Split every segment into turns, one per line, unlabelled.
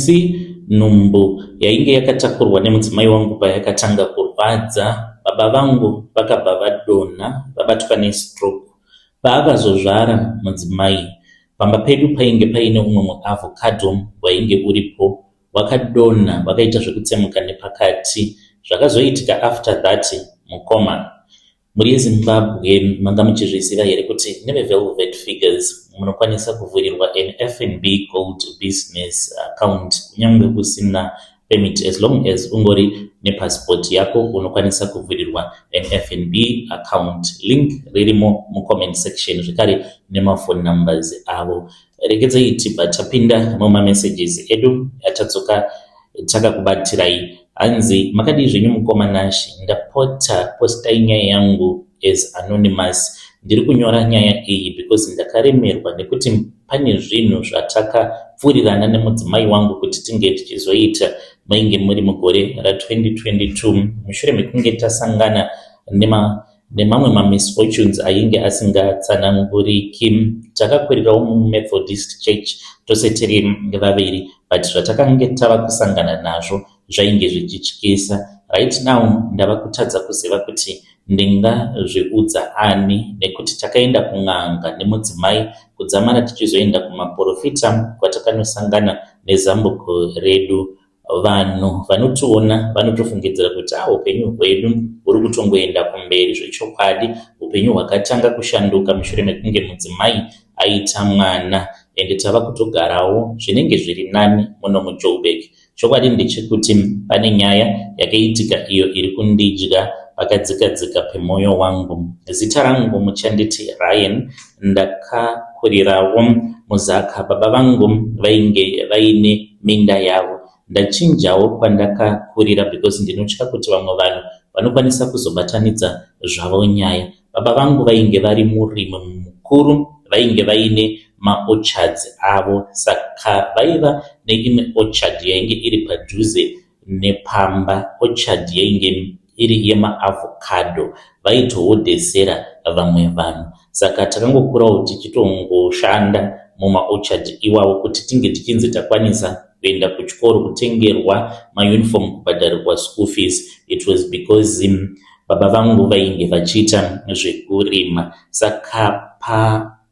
Musi nhumbu yainge yakatakurwa nemudzimai wangu payakatanga kurwadza, baba vangu vakabva vadonha vabatwa nestroke. Paakazozvara mudzimai, pamba pedu painge paine umwe muavocado wainge uripo wakadonha wakaita zvekutsemuka nepakati. Zvakazoitika after that mukoma. Mhuri yeZimbabwe, manga muchizviziva here kuti neveVelvet Figures munokwanisa kuvhurirwa an FNB Gold Business Account kunyange usina permit? As long as ungori nepassport yako, unokwanisa kuvhurirwa an FNB account. Link ririmo mucomment section, zvekare nemafone numbers avo. Regedzai tibva tapinda mumamessages edu atadzoka takakubatirai. Hanzi, "Makadii zvenyu mukoma Nashi? Ndapota postai nyaya yangu as anonymous. Ndiri kunyora nyaya iyi because ndakaremerwa nekuti pane zvinhu zvatakapfuurirana nemudzimai wangu kuti tinge tichizoita. Mainge muri mugore ra2022, mushure mekunge tasangana nemamwe mamisfortunes ainge asingatsananguriki. Takakurirawo muMethodist Church tose tiri vaviri, but zvatakange tava kusangana nazvo zvainge zvichityisa. Right now ndava kutadza kuziva kuti ndingazviudza ani, nekuti takaenda kun'anga nemudzimai kudzamara tichizoenda kumaprofita kwatakanosangana nezambuko redu. Vanhu vanotiona vanotofungidzira kuti a upenyu hwedu huri kutongoenda kumberi. Zvechokwadi upenyu hwakatanga kushanduka mushure mekunge mudzimai aita mwana, ende tava kutogarawo zvinenge zviri nani muno muJoburg. Chokwadi ndechekuti pane nyaya yakaitika iyo iri kundidya pakadzikadzika pemwoyo wangu. Zita rangu muchanditi Ryan. Ndakakurirawo muZaka. Baba vangu vainge vaine minda yavo. Ndachinjawo kwandakakurira because ndinotya kuti vamwe vanhu vanokwanisa kuzobatanidza zvavo nyaya. Baba vangu vainge vari murimi mukuru, vainge vaine maorchards avo. Saka vaiva neimwe orchard yainge iri padhuze nepamba. Orchard yainge iri yemaavocado, vaitohodhesera vamwe vanhu. Saka takangokurawo tichitongoshanda mumaorchard iwawo kuti tinge tichinzi takwanisa kuenda kuchikoro, kutengerwa mauniform, kubhadharirwa school fees. It was because baba vangu vainge vachiita zvekurima. Saka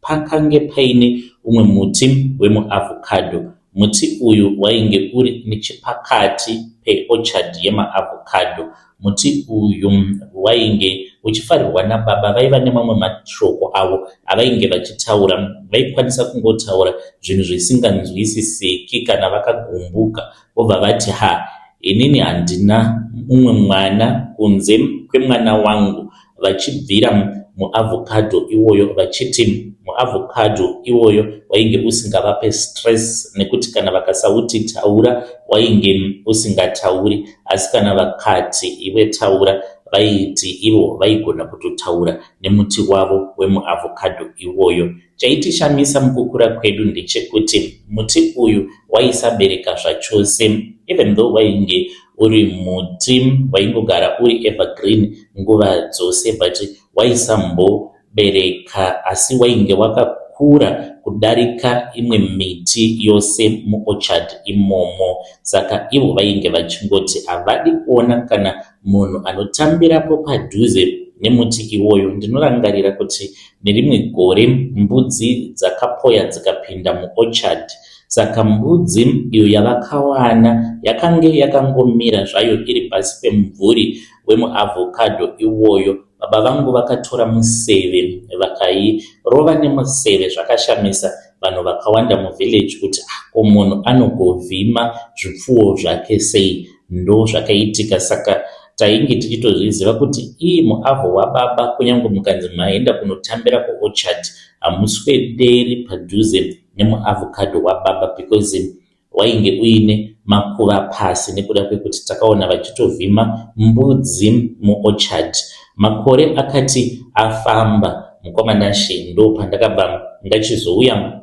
pakange paine umwe muti wemuavocado. Muti uyu wainge uri nechepakati peorchard yemaavocado. Muti uyu wainge uchifarirwa nababa. Vaiva nemamwe mashoko avo avainge vachitaura. Vaikwanisa kungotaura zvinhu zvisinganzwisisiki kana vakagumbuka, vobva vati, 'Ha, inini handina mumwe mwana kunze kwemwana wangu,' vachibvira muavocado iwoyo, vachiti muavocado iwoyo wainge usingavape stress, nekuti kana vakasauti taura, wainge usingatauri, asi kana vakati iwe taura, vaiti ivo vaigona kutotaura nemuti wavo wemuavocado iwoyo. Chaitishamisa mukukura kwedu ndechekuti muti uyu waisabereka zvachose, even though wainge uri muti waingogara uri evergreen nguva dzose, but waisambobereka, asi wainge wakakura kudarika imwe miti yose muorchard imomo. Saka ivo vainge vachingoti havadi kuona kana munhu anotambirapo padhuze nemuti iwoyo. Ndinorangarira kuti nerimwe gore mbudzi dzakapoya dzikapinda muorchard. Saka mbudzi iyo yavakawana yakange yakangomira zvayo iri pasi pemumvuri wemuavocado iwoyo. Baba vangu vakatora museve vakairova nemuseve. Zvakashamisa vanhu vakawanda muvillage kuti, "Ah, ko munhu anogovhima zvipfuwo zvake sei?" Ndo zvakaitika. Saka tainge tichitozviziva kuti ii muavho wababa, kunyange mukanzi maenda kunotambira kuorchard, hamuswederi padhuze nemuavocado wababa, because wainge uine makuva pasi, nekuda kwekuti takaona vachitovhima mbudzi muorchard. Makore akati afamba, mukoma Nashe, ndo pandakabva ndachizouya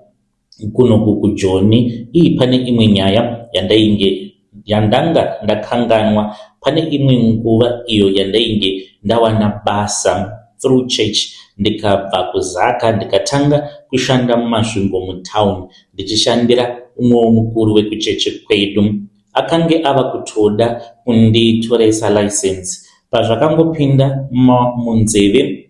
kunoku kuJoni. Ii pane imwe nyaya yandainge yandanga ndakanganwa. Pane imwe nguva iyo yandainge ndawana basa. through church ndikabva kuZaka ndikatanga kushanda muMasvingo mutown ndichishandira umwewo mukuru wekuchechi kwedu. Akange ava kutoda kunditoresa license. Pazvakangopinda munzeve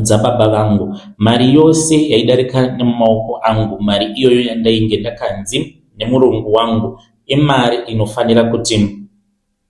dzababa vangu, mari yose yaidarika nemumaoko angu, mari iyoyo yandainge ndakanzi nemurungu wangu imari inofanira kuti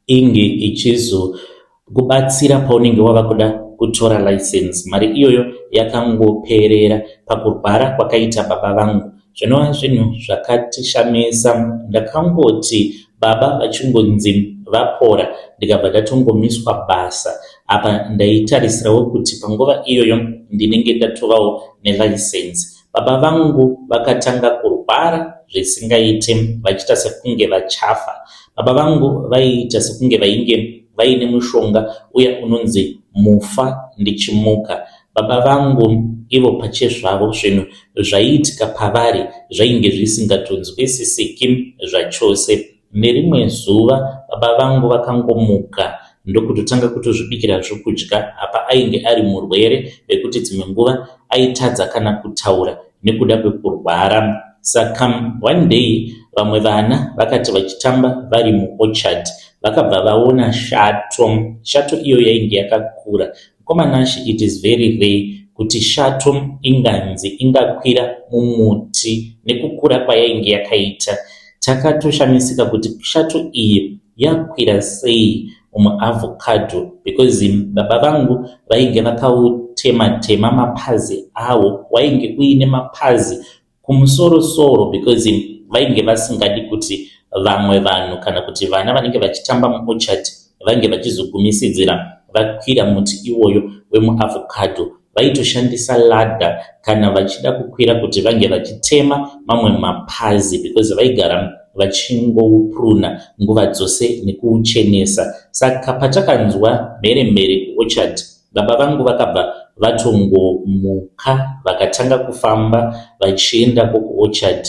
inge ichizokubatsira paunenge wava kuda kutora license. Mari iyoyo yakangoperera pakurwara kwakaita baba vangu, zvinova zvinhu zvakatishamisa. Ndakangoti baba vachingonzi vapora, ndikabva ndatongomiswa basa. Apa ndaitarisirawo kuti panguva iyoyo ndinenge ndatovawo nelicense. Baba vangu vakatanga kurwara zvisingaite, vachiita sekunge vachafa. Baba vangu vaiita sekunge vainge vaine mushonga uya unonzi mufa ndichimuka. Baba vangu ivo pachezvavo zvinhu zvaiitika pavari zvainge zvisingatonzwisisiki zvachose. Nerimwe zuva baba vangu vakangomuka ndokutotanga kutozvibikira zvokudya. Apa ainge ari murwere wekuti dzimwe nguva aitadza kana kutaura nekuda kwekurwara. Saka one day vamwe vana vakati vachitamba vari muorchard vakabva vaona shato. Shato iyo yainge yakakura. Mukoma Nashe, it is very rare kuti shato inganzi ingakwira mumuti nekukura kwayainge yakaita. Takatoshamisika kuti shato iyi yakwira sei mumuavocado because baba vangu vainge vakautema-tema mapazi awo, wainge uine mapazi kumusoro-soro because vainge vasingadi kuti vamwe vanhu kana kuti vana vanenge vachitamba muorchard vange vachizogumisidzira vakwira muti iwoyo wemuavocado. Vaitoshandisa ladder kana vachida kukwira kuti vange vachitema mamwe mapazi because vaigara vachingopruna nguva dzose nekuuchenesa. Saka patakanzwa mhere-mhere kuorchard, baba vangu vakabva vatongomuka vakatanga kufamba vachiendako kuorchard.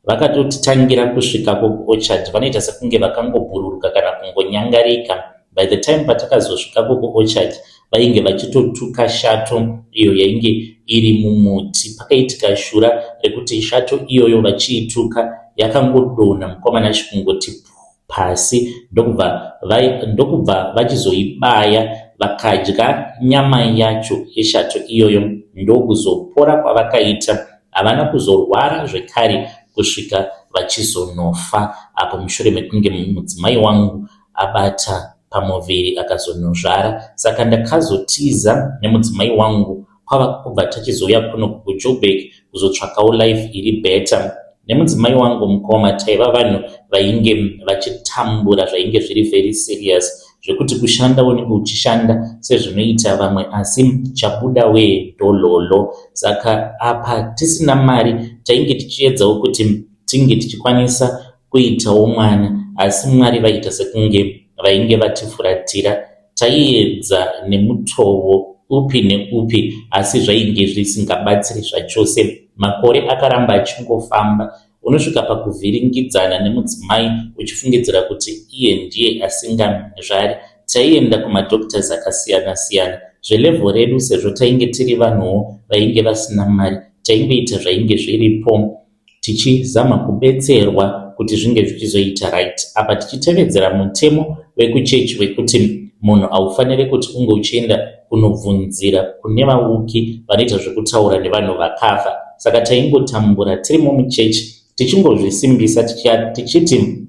Vakatotitangira kusvikako kuorchard, vanoita sekunge vakangobhururuka kana kungonyangarika. By the time patakazosvikako kuorchard, vainge vachitotuka shato iyo yainge iri mumuti. Pakaitika shura rekuti shato iyoyo vachiituka yakangodonha, mukoma Nashe, kungoti pasi, ndokubva vachizoibaya vakadya nyama yacho yeshato iyoyo. Ndokuzopora kwavakaita, havana kuzorwara zvekare kusvika vachizonofa apo mushure mekunge mudzimai wangu abata pamuviri akazonozvara. Saka ndakazotiza nemudzimai wangu kwava kubva tachizouya kuno kuJoburg kuzotsvakawo life iri better. Nemudzimai wangu, mukoma, taiva vanhu vainge vachitambura zvainge zviri very serious, zvekuti kushanda unenge uchishanda sezvinoita vamwe asi chabuda wee dhololo. Saka apa tisina mari, tainge tichiedzawo kuti tinge tichikwanisa kuitawo mwana, asi Mwari vaita sekunge vainge vatifuratira. Taiedza nemutowo upi neupi asi zvainge zvisingabatsiri zvachose. Makore akaramba achingofamba. Unosvika pakuvhiringidzana nemudzimai uchifungidzira kuti iye ndiye asingazvari. Taienda kumadoctors akasiyana-siyana zvelevel redu, sezvo tainge tiri vanhuwo vainge vasina mari, taingoita zvainge zviripo tichizama kubetserwa kuti zvinge zvichizoita right, apa tichitevedzera mutemo wekuchechi wekuti munhu haufaniri kuti unge uchienda kunobvunzira kune vauki vanoita zvekutaura nevanhu vakafa. Saka taingotambura tirimo muchechi tichingozvisimbisa tichiti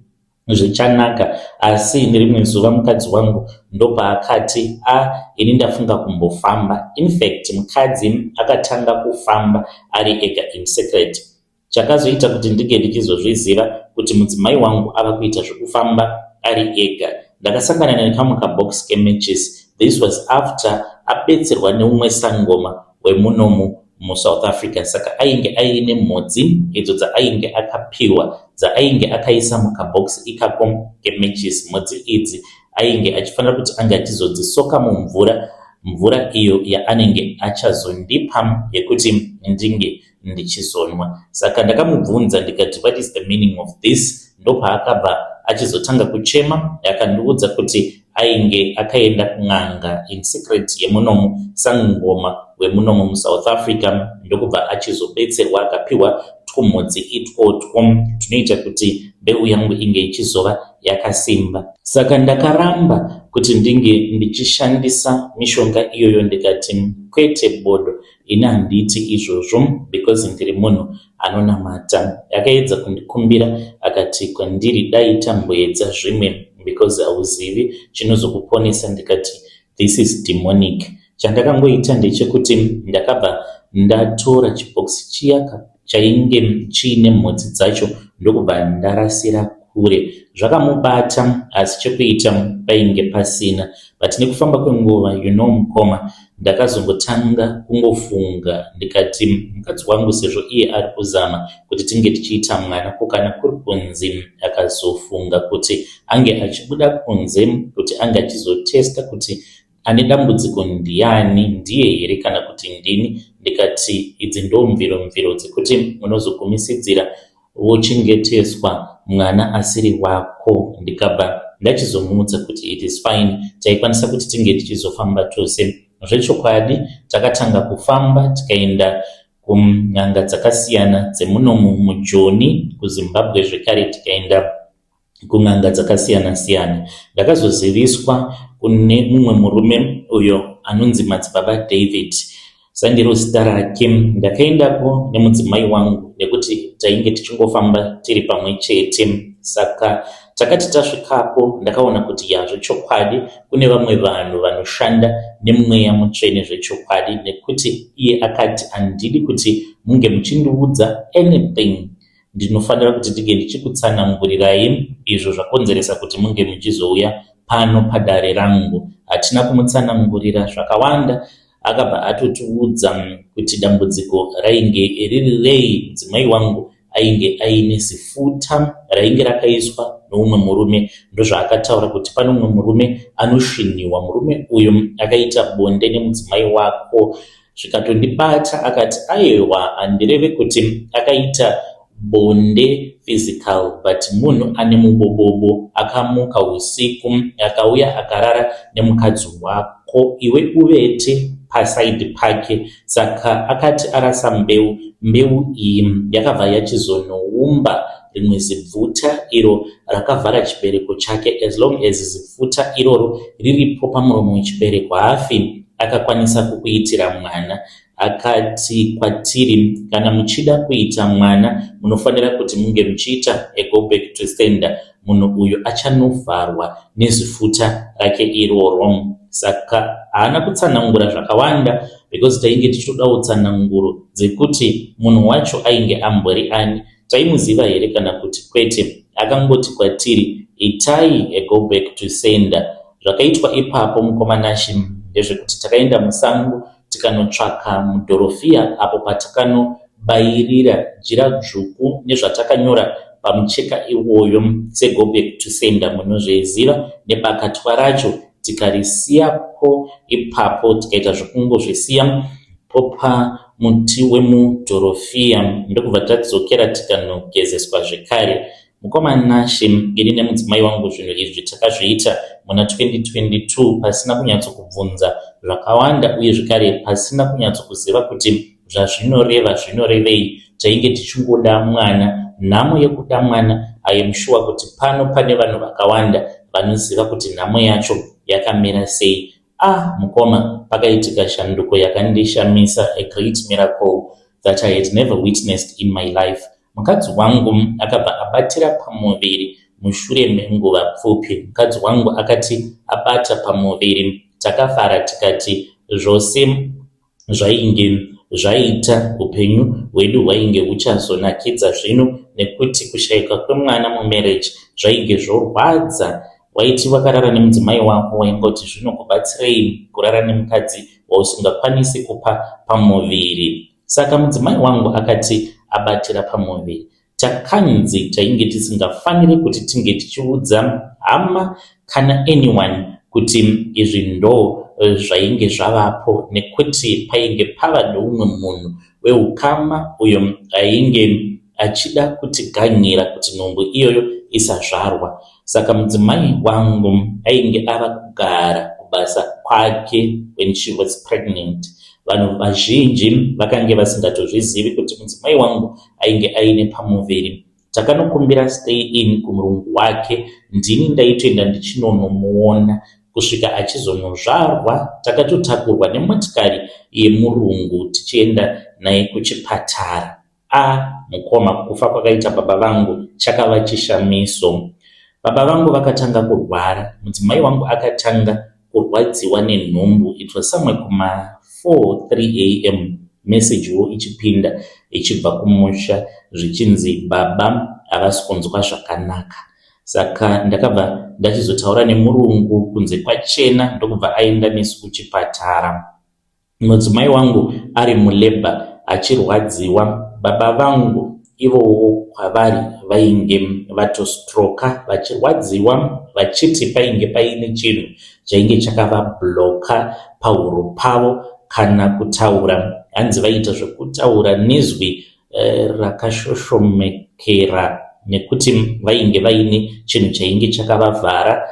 zvichanaka. Asi nerimwe zuva mukadzi wangu ndopaakati, "A, ini ndafunga kumbofamba." Infact mukadzi akatanga kufamba ari ega in secret. Chakazoita kuti ndinge ndichizozviziva kuti mudzimai wangu ava kuita zvekufamba ari ega, ndakasangana nekamwe kabox kematches. This was after abetserwa neumwe sangoma wemunomu muSouth Africa. Saka ainge aine mhodzi idzo dzaainge akapiwa, dzaainge akaisa mukabhokisi ikako kematches. Mhodzi idzi ainge achifanira kuti ange achizodzisoka mumvura, mvura iyo yaanenge achazondipa yekuti ndinge ndichizonwa. Saka ndakamubvunza ndikati, "What is the meaning of this?" Ndopaakabva achizotanga kuchema, akandiudza kuti Ainge akaenda kun'anga in secret yemunomu, sangoma wemunomu muSouth Africa, ndokubva achizobetserwa akapiwa twumhodzi itwotwo tunoita kuti mbeu yangu inge ichizova yakasimba. Saka ndakaramba kuti ndinge ndichishandisa mishonga iyoyo ndikati kwete bodo, ini handiiti izvozvo because ndiri munhu anonamata. Akaedza kundikumbira akati kwandiri dai tamboedza zvimwe because hauzivi chinozokuponesa ndikati this is demonic. Chandakangoita ndechekuti ndakabva ndatora chibhokisi chiya chainge chiine mhodzi dzacho ndokubva ndarasira kure. Zvakamubata asi chekuita painge pasina. But nekufamba kwenguva, you know mukoma, ndakazongotanga kungofunga ndikati mukadzi wangu sezvo iye ari kuzama kuti tinge tichiita mwana, ko kana kuri kunzi akazofunga kuti ange achibuda kunze kuti ange achizotesta kuti ane dambudziko ndiani, ndiye here kana kuti ndini? Ndikati idzi ndo mviro mviro dzekuti unozogumisidzira wochengeteswa mwana asiri wako. Ndikabva ndachizomuudza kuti it is fine, taikwanisa kuti tinge tichizofamba tose. Zvechokwadi takatanga kufamba tikaenda kun'anga dzakasiyana dzemunomu muJoni kuZimbabwe, zvekare tikaenda kun'anga dzakasiyana siyana. Ndakazoziviswa kune mumwe murume uyo anonzi Madzibaba David, sandiro zita rake. Ndakaendako nemudzimai wangu nekuti tainge tichingofamba tiri pamwe chete. Saka takati tasvikapo ndakaona kuti ya, zvechokwadi kune vamwe vanhu vanoshanda nemweya mutsvene zvechokwadi, nekuti iye akati handidi kuti munge muchindiudza anything, ndinofanira kuti ndinge ndichikutsanangurirai izvo zvakonzeresa kuti munge muchizouya pano padare rangu. Hatina kumutsanangurira zvakawanda, akabva atotiudza kuti dambudziko rainge riri rei. Mudzimai wangu ainge aine zifuta rainge rakaiswa noumwe murume. Ndozvaakataura kuti pane umwe murume anosviniwa, murume uyu akaita bonde nemudzimai wako. Zvikatondibata. Akati aiwa, handireve kuti akaita bonde physical, but munhu ane mubobobo akamuka usiku akauya akarara nemukadzi wako iwe uvete pasaidi pake. Saka akati arasa mbeu, mbeu iyi yakabva yachizonoumba rimwe zibvuta iro rakavhara chibereko chake. As long as zipfuta iroro riripo pamuromo wechibereko, haafi akakwanisa kukuitira mwana. Akati kwatiri kana muchida kuita mwana munofanira kuti munge muchiita a go back to sender, munhu uyu achanovharwa nezifuta rake iroro. Saka haana kutsanangura zvakawanda because tainge tichitodawo tsananguro dzekuti munhu wacho ainge ambori ani, taimuziva here kana kuti kwete. Akangoti kwatiri itai a go back to sender. Zvakaitwa ipapo, mukoma Nashi, ndezvekuti takaenda musango tikanotsvaka mudhorofiya apo patakanobayirira jira dzvuku nezvatakanyora pamucheka iwoyo sego back to sender, munozviziva, nebakatwa racho tikarisiyapo ipapo, tikaita zvekungozvisiya pamuti wemudhorofiya, ndokubva tadzokera tikanogezeswa zvekare. Mukoma Nashe, ini nemudzimai wangu zvinhu izvi takazviita muna 2022 pasina kunyatsokubvunza zvakawanda uye zvekare pasina kunyatsokuziva kuti zvazvinoreva zvinorevei. Tainge tichingoda mwana, nhamo yekuda mwana. I am sure kuti pano pane vanhu vakawanda vanoziva kuti nhamo yacho yakamira sei. Ah mukoma, pakaitika shanduko yakandishamisa, a great miracle that I had never witnessed in my life. Mukadzi wangu akabva abatira pamuviri mushure menguva pfupi. Mukadzi wangu akati abata pamuviri, takafara tikati zvose zvainge zvaita, upenyu hwedu hwainge huchazonakidza zvino, nekuti kushayikwa kwemwana mumarriage zvainge zvorwadza. Waiti wakarara nemudzimai wako waingoti zvinokubatsirei kurara nemukadzi wausingakwanisi kupa pamuviri? Saka mudzimai wangu akati abatira pamuviri, takanzi tainge tisingafaniri kuti tinge tichiudza hama kana anyone kuti izvi ndo zvainge zvavapo, nekuti painge pava neumwe munhu weukama uyo ainge achida kutiganyira kuti nhumbu iyoyo isazvarwa. Saka mudzimai wangu ainge ava kugara kubasa kwake when she was pregnant. Vanhu vazhinji vakange vasingatozvizivi kuti mudzimai wangu ainge aine pamuviri. Takanokumbira stay in kumurungu wake, ndini ndaitoenda ndichinonomuona kusvika achizonozvarwa. Takatotakurwa nemotikari yemurungu tichienda naye kuchipatara. A mukoma, kufa kwakaita baba vangu chakava chishamiso. Baba vangu vakatanga kurwara, mudzimai wangu akatanga kurwadziwa nenhumbu. It was somewhere kuma 4 3 am, mesejiwo ichipinda ichibva kumusha zvichinzi baba havasi kunzwa zvakanaka. Saka ndakabva ndachizotaura nemurungu kunze kwachena, ndokubva aenda nesu kuchipatara. Mudzimai wangu ari mulabor achirwadziwa, baba vangu ivowo kwavari vainge vatostroka vachirwadziwa, vachiti painge paine chinhu chainge chakavabloka pahuro pavo kana kutaura. Hanzi vaiita zvekutaura nezwi rakashoshomekera nekuti vainge vaine chinhu chainge chakavavhara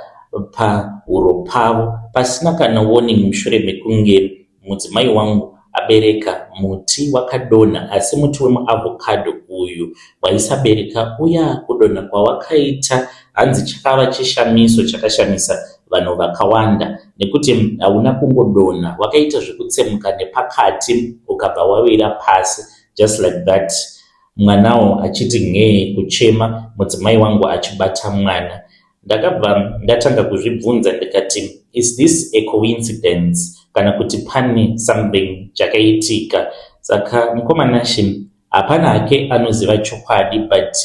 pahuro pavo pasina kana warning. Mushure mekunge mudzimai wangu abereka, muti wakadonha, asi muti wemuavocado uyu waisabereka uya, kudonha kwawakaita hanzi chakava chishamiso chakashamisa vanhu vakawanda, nekuti hauna kungodonha, wakaita zvekutsemuka nepakati ukabva wawira pasi just like that, mwanawo achiti nghee kuchema, mudzimai wangu achibata mwana. Ndakabva ndatanga kuzvibvunza ndikati, is this a coincidence kana kuti pane something chakaitika? Saka mukoma Nashe, hapana hake anoziva chokwadi, but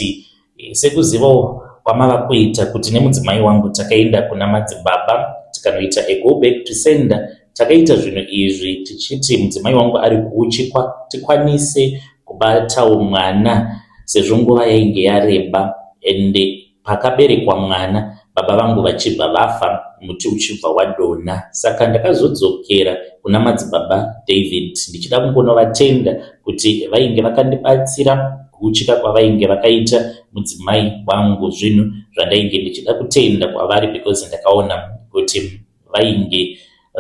sekuzivawo kwamava kuita kuti nemudzimai wangu takaenda kuna madzibaba tikanoita a go back to sender. Takaita zvinhu izvi tichiti mudzimai wangu ari kuuchikwa, tikwanise kubatawo mwana sezvo nguva yainge yareba. Ende pakaberekwa mwana, baba vangu vachibva vafa, muti uchibva wadonha. Saka ndakazodzokera kuna madzibaba David ndichida kungonovatenda kuti vainge vakandibatsira kuuchika kwavainge vakaita mudzimai wangu, zvinhu zvandainge ndichida kutenda kwavari because ndakaona kuti vainge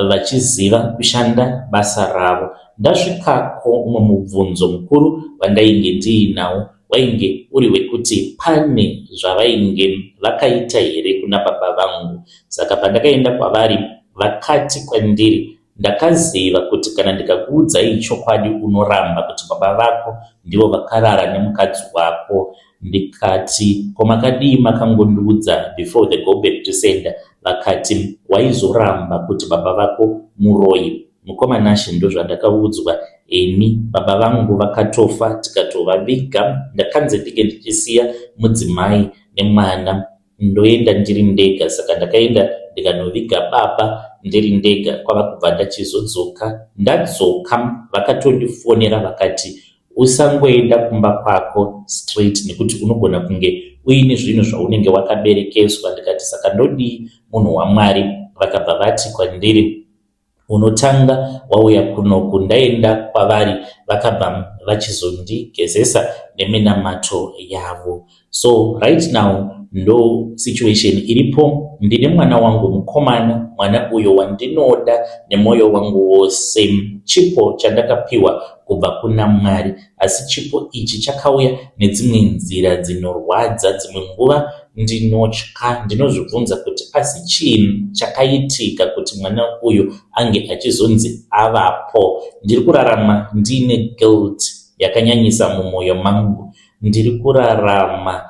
vachiziva kushanda basa ravo. Ndasvikako, umwe mubvunzo mukuru wandainge ndiinawo wainge uri wekuti pane zvavainge vakaita here kuna baba vangu. Saka pandakaenda kwavari, vakati kwandiri, "Ndakaziva kuti kana ndikakuudzai chokwadi unoramba kuti baba vako ndivo vakarara nemukadzi wako." Ndikati, "Ko makadii makangondiudza before the go back to sender?" Vakati, "Waizoramba kuti baba vako muroyi." Mukoma Nashe, ndozvandakaudzwa ini. Baba vangu vakatofa, tikatovaviga. Ndakanzi ndinge ndichisiya mudzimai nemwana, ndoenda ndiri ndega. Saka ndakaenda ndikanoviga baba ndiri ndega, kwava kubva ndachizodzoka. Ndadzoka, vakatondifonera vakati, "Usangoenda kumba kwako straight nekuti unogona kunge uine zvinhu zvaunenge wakaberekeswa." Ndikati, "Saka ndodii, munhu waMwari?" Vakabva vati kwandiri, "Unotanga wauya kunoku." Ndaenda kwavari, vakabva vachizondigezesa neminamato yavo. So right now ndo situation iripo. Ndine mwana wangu mukomana, mwana uyo wandinoda nemwoyo wangu wose, chipo chandakapiwa kubva kuna Mwari. Asi chipo ichi chakauya nedzimwe nzira dzinorwadza. Dzimwe nguva ndinotya, ndinozvibvunza kuti asi chii chakaitika kuti mwana uyu ange achizonzi avapo. Ndiri kurarama ndiine guilt yakanyanyisa mumwoyo mangu. Ndiri kurarama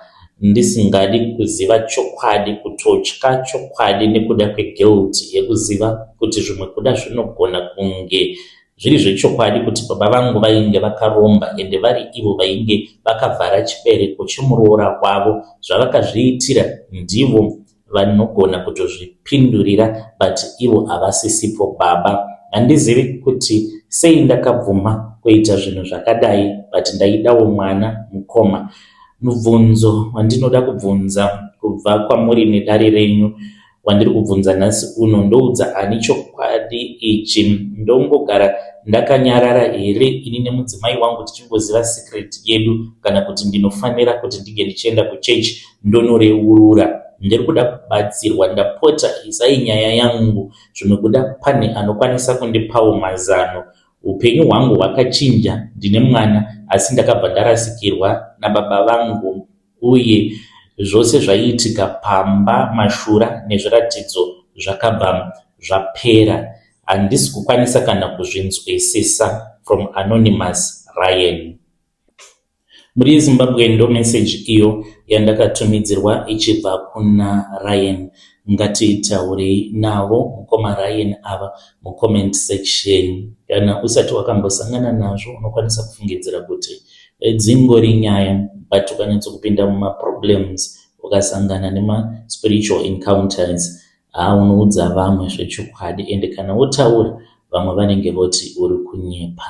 ndisingadi kuziva chokwadi, kutotya chokwadi nekuda kweguilt yekuziva kuti zvimwe kuda zvinogona kunge zviri zvechokwadi kuti baba vangu vainge vakaromba, ende vari ivo vainge vakavhara chibereko chemuroora wavo. Zvavakazviitira ndivo vanogona kutozvipindurira, but ivo havasisipo baba. Handizivi kuti sei ndakabvuma kuita zvinhu zvakadai, but ndaidawo mwana. Mukoma, mubvunzo wandinoda kubvunza kubva kwamuri nedare renyu wandiri kubvunza nhasi uno, ndoudza ani chokwadi ichi? Ndongogara ndakanyarara here ini nemudzimai wangu tichingoziva secret yedu kana kuti ndinofanira kuti ndinge ndichienda kuchechi ndonoreurura? Ndiri kuda kubatsirwa, ndapota isai nyaya yangu, zvimwe kuda pane anokwanisa kundipawo mazano. Upenyu hwangu hwakachinja, ndine mwana asi ndakabva ndarasikirwa nababa vangu uye zvose zvaiitika pamba mashura nezviratidzo zvakabva zvapera. Handisi kukwanisa kana kuzvinzwisisa. From Anonymous Ryan. Mhuri yeZimbabwe ndo message iyo yandakatumidzirwa ichibva kuna Ryan. Ngatitaurei navo mukoma Ryan ava mucomment section. Kana usati wakambosangana nazvo unokwanisa kufungidzira kuti dzingori nyaya, but ukanyatsokupinda mumaproblems ukasangana nemaspiritual encounters, haa, unoudza vamwe zvechokwadi, ende kana wotaura vamwe vanenge voti uri kunyepa.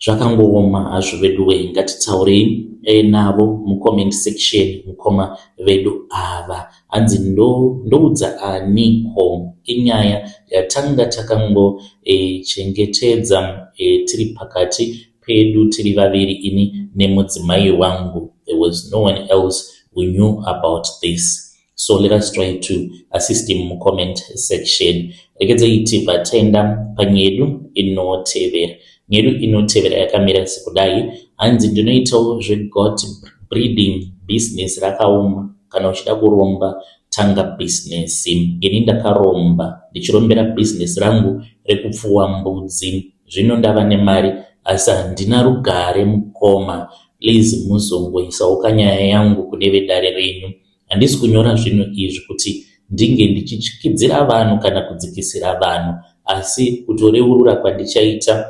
Zvakangooma hazvo veduwe. Ngatitaurei navo mucomment section mukoma vedu ava. Hanzi ndoudza aniko? Inyaya yatanga takangochengetedza tiri pakati pedu tiri vaviri, ini nemudzimai wangu. There was no one else who knew about this, so let us try to assist him mucomment section. Regedzei tibva taenda panyedu inotevera. Nyedu inotevera yakamira sekudai. Hanzi ndinoitawo zvegoat breeding business. Rakaoma. Kana uchida kuromba, tanga bhizinesi. Ini ndakaromba ndichirombera bhizinesi rangu rekupfuwa mbudzi. Zvino ndava nemari asi handina rugare. Mukoma, please muzongoisawo kanyaya yangu kune vedare renyu. Handisi kunyora zvinhu izvi kuti ndinge ndichityidzira vanhu kana kudzikisira vanhu, asi kutoreurura kwandichaita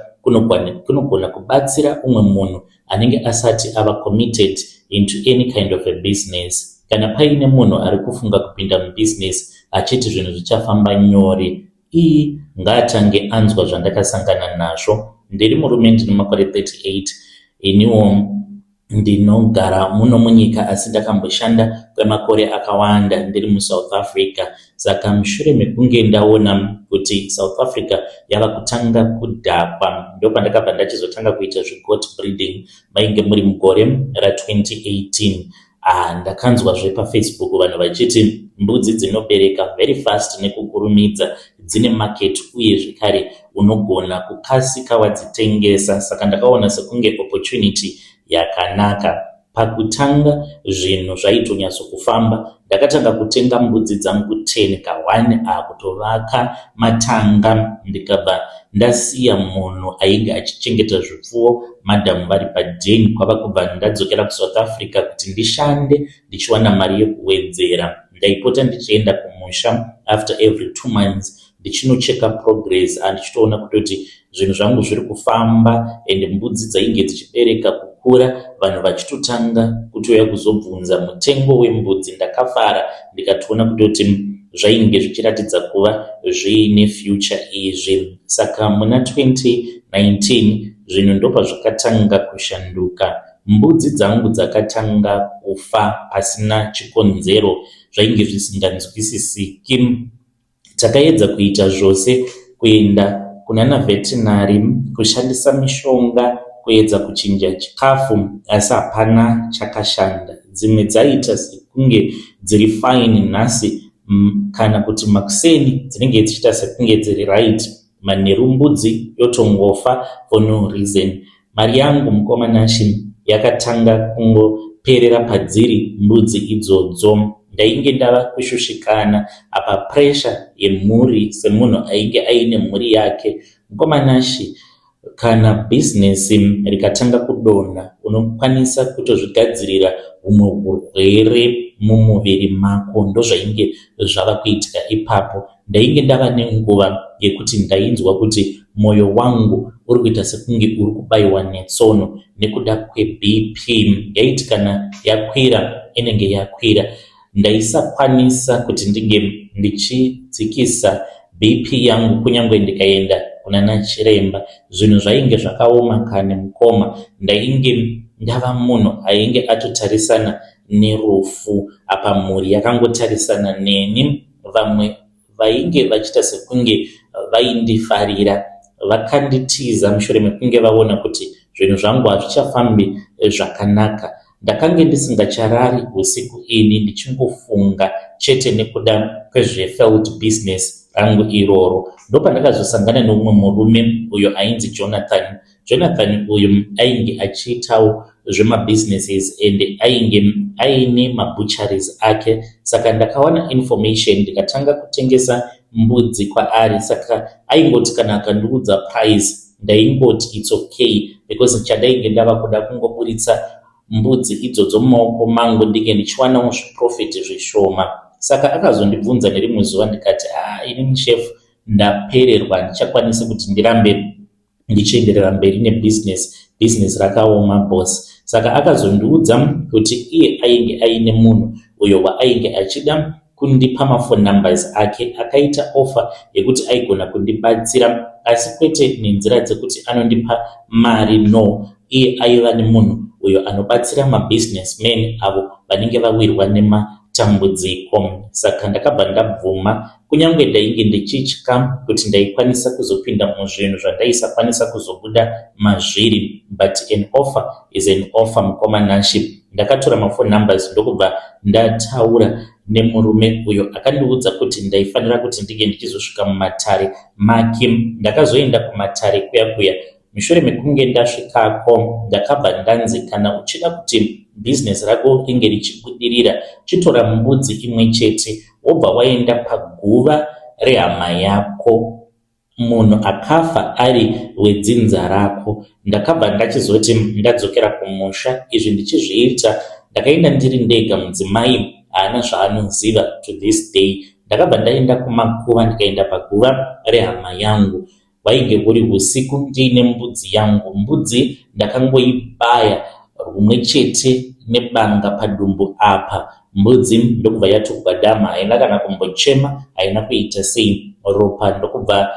kunogona kubatsira umwe munhu anenge asati ava committed into any kind of a business. Kana paine munhu ari kufunga kupinda mubusiness achiti zvinhu zvichafamba nyore, ii ngaatange anzwa zvandakasangana nazvo. Ndiri murume, ndine makore 38. Iniwo ndinogara muno munyika, asi ndakamboshanda kwemakore akawanda ndiri muSouth Africa. Saka mushure mekunge ndaona kuti South Africa yava kutanga kudhakwa, ndopandakabva ndachizotanga kuita zvegoat breeding. Mainge muri mugore ra2018. Ah, ndakanzwazve paFacebook vanhu vachiti mbudzi dzinobereka very fast nekukurumidza, dzine market, uye zvekare unogona kukasika wadzitengesa. Saka ndakaona sekunge opportunity yakanaka. Pakutanga zvinhu zvaitonyatso-kufamba. Ndakatanga kutenga mbudzi dzangu 10 ka1, akutovaka matanga, ndikabva ndasiya munhu ainge achichengeta zvipfuwo, madhamu vari padheni, kwava kubva ndadzokera kuSouth Africa kuti ndishande ndichiwana mari yekuwedzera. Ndaipota ndichienda kumusha after every 2 months ndichinocheka progress, handichitoona kutoti zvinhu zvangu zviri kufamba, ende mbudzi dzainge dzichibereka, kukura, vanhu vachitotanga kutouya kuzobvunza mutengo wembudzi. Ndakafara ndikatoona kutoti zvainge zvichiratidza kuva zviine future izvi. Saka muna 2019 zvinhu ndopazvakatanga kushanduka. Mbudzi dzangu dzakatanga kufa pasina chikonzero, zvainge zvisinganzwisisiki. Takaedza kuita zvose, kuenda kunana veterinary, kushandisa mishonga, kuedza kuchinja chikafu, asi hapana chakashanda. Dzimwe dzaiita sekunge dziri fine nhasi kana kuti makuseni dzinenge dzichiita sekunge dziri right, manheru mbudzi yotongofa for no reason. Mari yangu, mukoma Nashi, yakatanga kungoperera padziri mbudzi idzodzo. Ndainge ndava kushushikana, apa pressure yemhuri, semunhu ainge aine mhuri yake. Mukoma Nashi, kana bhizinesi rikatanga kudonha, unokwanisa kutozvigadzirira humwe urwere mumuviri mako. Ndozvainge zvava kuitika ipapo. Ndainge ndava nenguva yekuti ndainzwa kuti mwoyo wangu uri kuita sekunge uri kubayiwa netsono nekuda kweBP. Yaiti kana yakwira, inenge yakwira. Ndaisakwanisa kuti ndinge ndichidzikisa BP yangu kunyange ndikaenda kunana chiremba. Zvinhu zvainge zvakaoma kane, mukoma. Ndainge ndava munhu ainge atotarisana nerufu, apa mhuri yakangotarisana neni. Vamwe vainge vachiita sekunge vaindifarira. Vakanditiza mushure mekunge vaona kuti zvinhu zvangu hazvichafambi zvakanaka. Ndakange ndisingacharari husiku ini ndichingofunga chete nekuda kwezvefailed business rangu iroro. Ndopandakazosangana neumwe murume uyo ainzi Jonathan. Jonathan uyu ainge achiitawo zvemabusinesses and ainge aine mabutcheries ake. Saka ndakawana information ndikatanga kutengesa mbudzi kwaari. Saka aingoti kana akandiudza price ndaingoti it's okay because chandainge ndava kuda kungoburitsa mbudzi idzodzo mumaoko mangu ndinge ndichiwanawo zviprofit zvishoma. Saka akazondibvunza nerimwe zuva ndikati, ah, inini chef ndapererwa, handichakwanisi kuti ndirambe ndichienderera mberi nebusiness, business rakaoma boss. Saka akazondiudza kuti iye ainge aine munhu uyo waainge achida kundipa maphone numbers ake. Akaita offer yekuti aigona kundibatsira, asi kwete nenzira dzekuti anondipa mari, no. Iye aiva nemunhu uyo anobatsira mabusinessmen avo vanenge vawirwa nematambudziko. Saka ndakabva ndabvuma, kunyange ndainge ndichitya kuti ndaikwanisa kuzopinda muzvinhu zvandaisakwanisa kuzobuda mazviri, but an offer is an offer, mukoma Nashe. Ndakatora maphone numbers ndokubva ndataura nemurume uyo akandiudza kuti ndaifanira kuti ndinge ndichizosvika mumatare make. Ndakazoenda kumatare kuya kuya. Mushure mekunge ndasvikako ndakabva ndanzi kana uchida kuti bhizinesi rako ringe richibudirira, chitora mbudzi imwe chete wobva waenda paguva rehama yako, munhu akafa ari wedzinza rako. Ndakabva ndachizoti ndadzokera kumusha, izvi ndichizviita ndakaenda ndiri ndega, mudzimai haana zvaanoziva to this day. Ndakabva ndaenda kumakuva ndikaenda paguva rehama yangu. Hwainge huri husiku ndiine mbudzi yangu. Mbudzi ndakangoibaya rumwe chete nebanga padumbu apa. Mbudzi ndokubva yatogwadama, haina kana kumbochema, haina kuita sei. Ropa ndokubva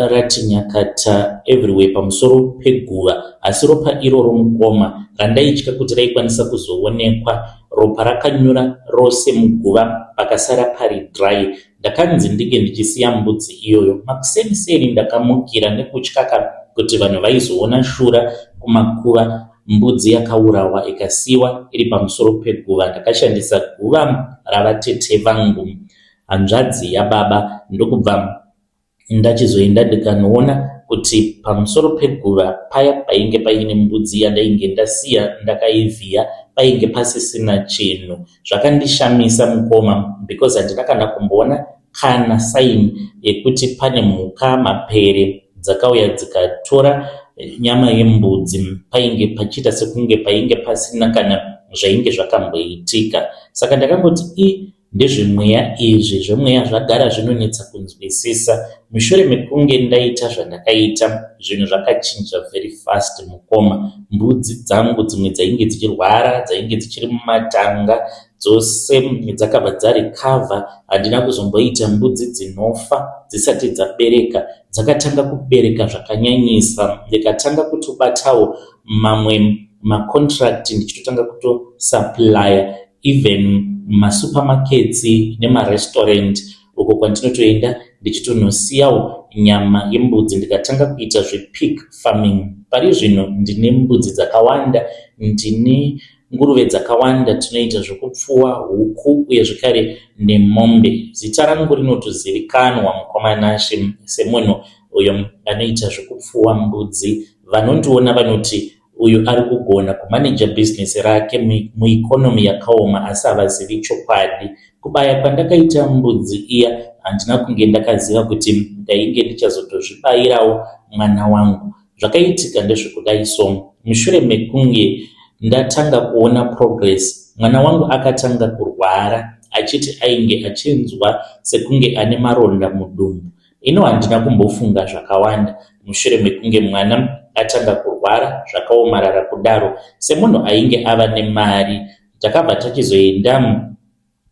rati nyakata everywhere pamusoro peguva. Asi ropa iroro mukoma randaitya kuti raikwanisa kuzoonekwa. Ropa rakanyura rose muguva pakasara pari dry. Ndakanzi ndinge ndichisiya mbudzi iyoyo. Makuseni seni ndakamukira nekutya ka kuti vanhu vaizoona shura kumakuva, mbudzi yakaurawa ikasiiwa iri pamusoro peguva. Ndakashandisa guva ravatete vangu, hanzvadzi yababa, ndokubva ndachizoenda ndikanoona kuti pamusoro peguva paya painge paine mbudzi yandainge ndasiya ndakaivhiya painge pasisina chinhu. Zvakandishamisa mukoma because handina kana kumboona kana sign yekuti pane mhuka mapere dzakauya dzikatora nyama yembudzi. Painge pachiita sekunge painge pasina kana zvainge zvakamboitika. Saka ndakangoti i ndezvemweya izvi, zvemweya zvagara zvinonetsa kunzwisisa. Mushure mekunge ndaita zvandakaita, zvinhu zvakachinja very fast mukoma. Mbudzi dzangu dzimwe dzainge dzichirwara, dzainge dzichiri mumatanga, dzose dzakabva dzarecover. Handina kuzomboita mbudzi dzinofa dzisati dzabereka. Dzakatanga kubereka zvakanyanyisa, ndikatanga kutobatawo mamwe macontract ndichitotanga kutosupplya even masupermarkets nemarestaurant uko kwandinotoenda ndichitonosiyawo nyama yembudzi, ndikatanga kuita zvepig farming. Pari zvino ndine mbudzi dzakawanda, ndine nguruve dzakawanda, tinoita zvekupfuwa huku uye zvekare nemombe. Zita rangu rinotozivikanwa mukoma Nashe semunhu uyo anoita zvekupfuwa mbudzi. Vanondiona vanoti uyu ari kugona kumaneja bhizinesi rake muikonomi yakaoma, asi havazivi chokwadi. Kubaya kwandakaita mbudzi iya handina kunge ndakaziva kuti ndainge ndichazotozvibayirawo mwana wangu. Zvakaitika ndezvekudai so, mushure mekunge ndatanga kuona progress, mwana wangu akatanga kurwara achiti ainge achinzwa sekunge ane maronda mudumbu. Ino handina kumbofunga zvakawanda mushure mekunge mwana atanga kurwara zvakaomarara kudaro. Semunhu ainge ava nemari takabva tachizoenda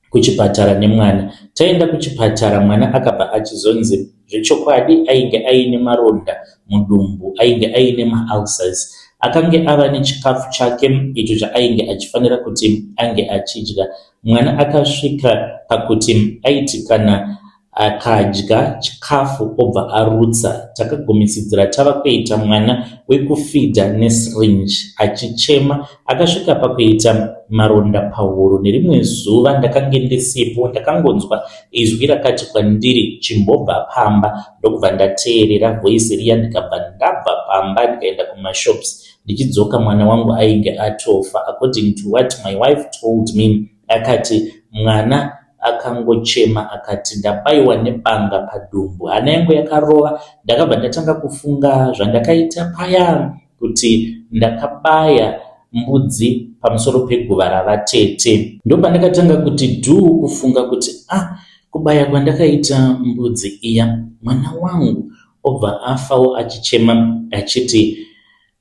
kuchipatara nemwana. Taenda kuchipatara mwana akabva achizonzi zvechokwadi ainge aine maronda mudumbu, ainge aine maulcers. Akange ava nechikafu chake icho chaainge achifanira kuti ange achidya. Mwana akasvika pakuti aiti kana Akadya chikafu obva arutsa. Takagumisidzira tava kuita mwana wekufidha nesyringe achichema. Akasvika pakuita maronda pahuro. Nerimwe zuva ndakange ndisipo ndakangonzwa izwi rakati kwandiri chimbobva pamba ndokubva ndateerera voice riya ndikabva ndabva pamba ndikaenda kumashops. Ndichidzoka mwana wangu ainge atofa according to what my wife told me akati mwana akangochema akati ndabaiwa nebanga padumbu. Hana yangu yakarova ndakabva ndatanga kufunga zvandakaita paya kuti ndakabaya mbudzi pamusoro peguva ravatete. Ndopandakatanga kuti dhuu kufunga kuti ah kubaya kwandakaita mbudzi iya mwana wangu obva afawo achichema achiti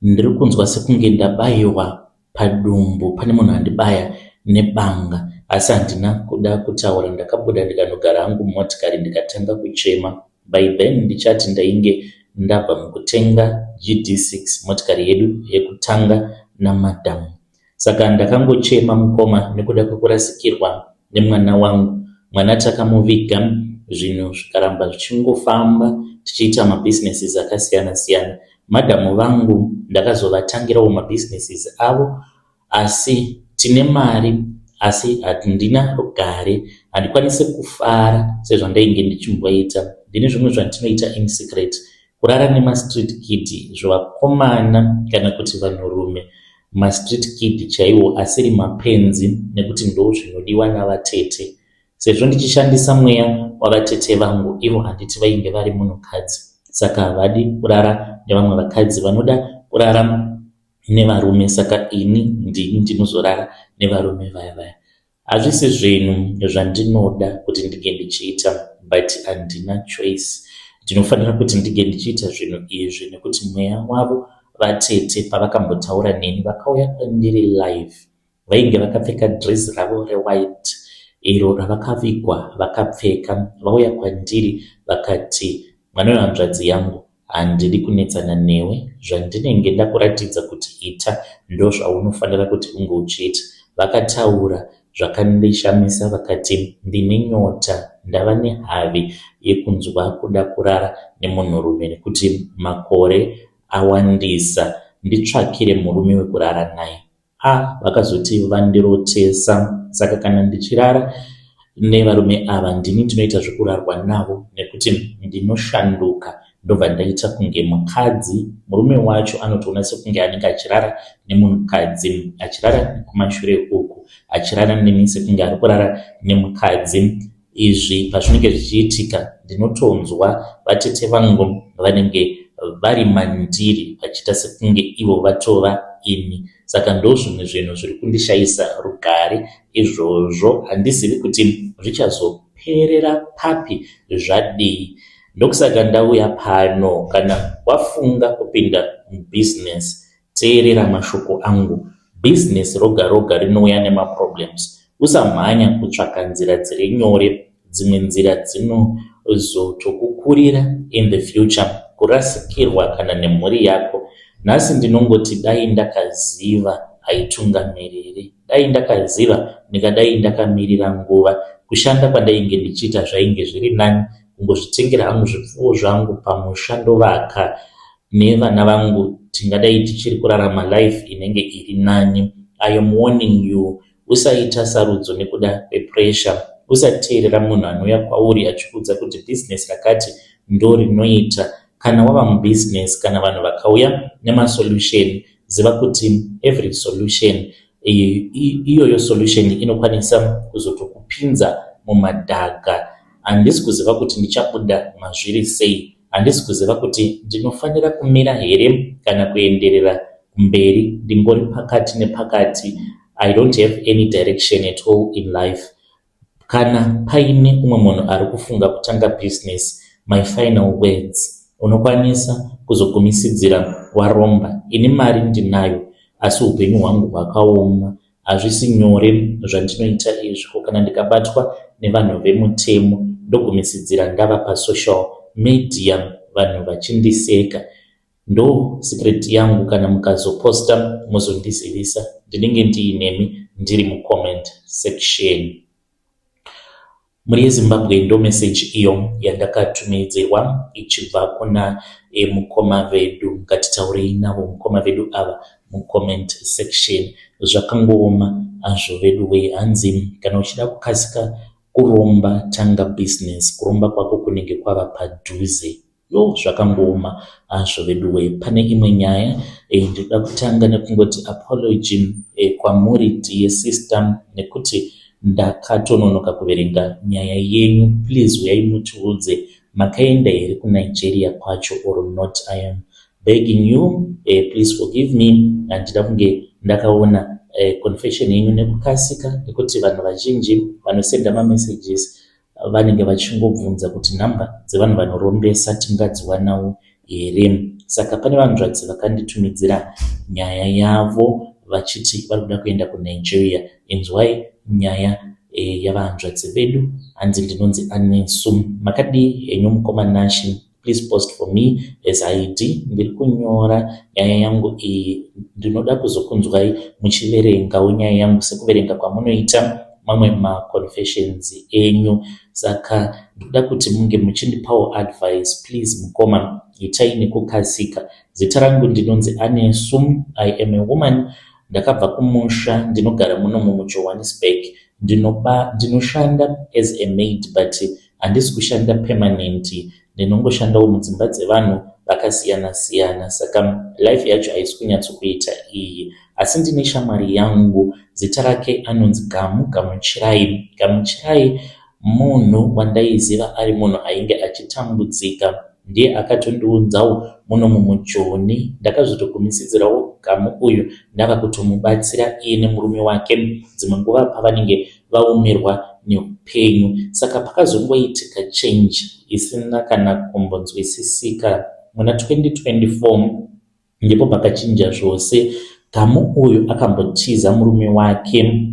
ndiri kunzwa sekunge ndabaiwa padumbu pane munhu andibaya nebanga asi handina kuda kutaura ndakabuda ndikanogara hangu mumotikari ndikatanga kuchema. By then ndichati ndainge ndabva mukutenga GD6 motikari yedu yekutanga namadam. Saka ndakangochema mukoma nekuda kwekurasikirwa nemwana wangu. Mwana takamuviga zvinhu zvikaramba zvichingofamba tichiita mabusinesses akasiyana siyana. Madam vangu ndakazovatangirawo mabusinesses avo asi tine mari asi handina rugare. Handikwanise kufara sezvandainge ndichimboita. Ndine zvimwe zvandinoita in secret. Kurara nemastreet kid zvevakomana kana kuti vanhurume mastreet kid chaiwo asiri mapenzi nekuti ndozvinodiwa navatete. Sezvo ndichishandisa mweya wavatete vangu ivo handiti vainge vari munhukadzi saka havadi kurara nevamwe vakadzi vanoda kurara nevarume saka ini ndini ndinozorara nevarume vaya vaya. Hazvisi zvinhu zvandinoda kuti ndinge ndichiita but handina choice. Ndinofanira kuti ndinge ndichiita zvinhu izvi nekuti mweya wavo vatete pavakambotaura neni vakauya kwandiri live. Vainge vakapfeka dress ravo rewhite iro ravakavigwa vakapfeka. Vauya kwandiri vakati mwana wehanzvadzi yangu handidi kunetsana newe zvandinenge ndakuratidza kuti ita ndozvaunofanira kuti unge uchiita. Vakataura zvakandishamisa vakati ndine nyota ndava nehavi yekunzwa kuda kurara nemunhurume nekuti makore awandisa nditsvakire murume wekurara naye. Ah vakazoti vandirotesa saka kana ndichirara nevarume ava ndini ndinoita zvekurarwa navo nekuti ndinoshanduka ndobva ndaita kunge mukadzi. Murume wacho anotoona sekunge anenge achirara nemunhukadzi achirara kumashure uku achirara neni sekunge ari kurara nemukadzi. Izvi pazvinenge zvichiitika ndinotonzwa vatete vangu vanenge vari mandiri vachiita sekunge ivo vatova ini. Saka ndozvimwe zvinhu zviri kundishaisa rugare izvozvo. Handizivi kuti zvichazoperera papi zvadii. Ndokusaka ndauya pano. Kana wafunga kupinda mubusiness Teerera mashoko angu. Business roga roga rinouya nemaproblems. Usamhanya kutsvaka nzira dziri nyore. Dzimwe nzira dzinozotokukurira in the future. Kurasikirwa kana nemhuri yako. Nhasi ndinongoti dai ndakaziva haitungamiriri. Dai ndakaziva ndingadai ndakamirira nguva. Kushanda kwandainge ndichiita zvainge zviri nani kungozvitengera hangu zvipfuwo zvangu pamusha ndovaka nevana vangu tingadai tichiri kurarama life inenge iri nani. I am warning you usaita sarudzo nekuda kwepressure. Usateerera munhu anouya kwauri achikuudza kuti business rakati ndorinoita. Kana wava mubusiness kana vanhu vakauya nemasolution ziva kuti every solution iyoyo solution inokwanisa kuzotokupinza mumadhaga. Handisi kuziva kuti ndichabuda mazviri sei. Handisi kuziva kuti ndinofanira kumira here kana kuenderera kumberi. Ndingori pakati nepakati. I don't have any direction at all in life. Kana paine umwe munhu ari kufunga kutanga business, my final words, unokwanisa kuzogumisidzira waromba. Ini mari ndinayo asi hupenyu hwangu hwakaoma. Hazvisi nyore zvandinoita izvi ko kana ndikabatwa nevanhu vemutemo ndogumisidzira ndava pasocial media vanhu vachindiseka. Ndo secret yangu kana mukazoposta mozondizivisa ndinenge ndiinemi ndiri mucomment section. Mhuri yeZimbabwe ndo message iyo yandakatumidzirwa ichibva kuna mukoma vedu. Ngatitaurei navo mukoma vedu ava mucomment section. Zvakangooma hazvo veduwe hanzi kana uchida kukasika kuromba tanga business kuromba kwako kunenge kwava padhuze. Yoo zvakangooma hazvo veduwee. Pane imwe nyaya eh, ndinoda kutanga nekungoti apology eh, kwamuri dear sister nekuti ndakatononoka kuverenga nyaya yenyu. Please uyai mutiudze makaenda here kuNigeria kwacho or not. I am begging you eh, please forgive me. Handida kunge ndakaona eh, confession yenyu nekukasika nekuti vanhu vazhinji vanosenda mamessages vanenge vachingobvunza kuti number dzevanhu vanorombesa tingadziwanawo here. Saka pane vanzvadzi vakanditumidzira nyaya yavo vachiti vari kuda kuenda kuNigeria. Inzwai nyaya e, yavahanzvadzi vedu. Hanzi ndinonzi Anesu. Makadii henyu mukoma Nashy? Please post for me as ID. Ndiri kunyora nyaya yangu iyi, ndinoda kuzokunzwai muchiverengawo nyaya yangu sekuverenga kwamunoita mamwe maconfessions enyu. Saka ndikuda kuti munge muchindipawo advice please mukoma, itai nekukasika. Zita rangu ndinonzi Anesu. I am a woman. Ndakabva kumusha, ndinogara munomu muJohannesburg. Ndinoshanda as a maid but handisi kushanda permanent, ndinongoshandawo mudzimba dzevanhu vakasiyana siyana saka life yacho haisi kunyatsokuita iyi. Asi ndine shamwari yangu zita rake anonzi Gamu Gamuchirai. Gamuchirai munhu wandaiziva ari munhu ainge achitambudzika ndiye akatondiunzawo munomu muJoni. Ndakazotogumisidzirawo Gamu uyu ndava kutomubatsira iye nemurume wake dzimwe nguva pavanenge vaomerwa neupenyu. Saka pakazongoitika change isina kana kumbonzwisisika muna 2024 ndipo pakachinja zvose. Gamu uyu akambotiza murume wake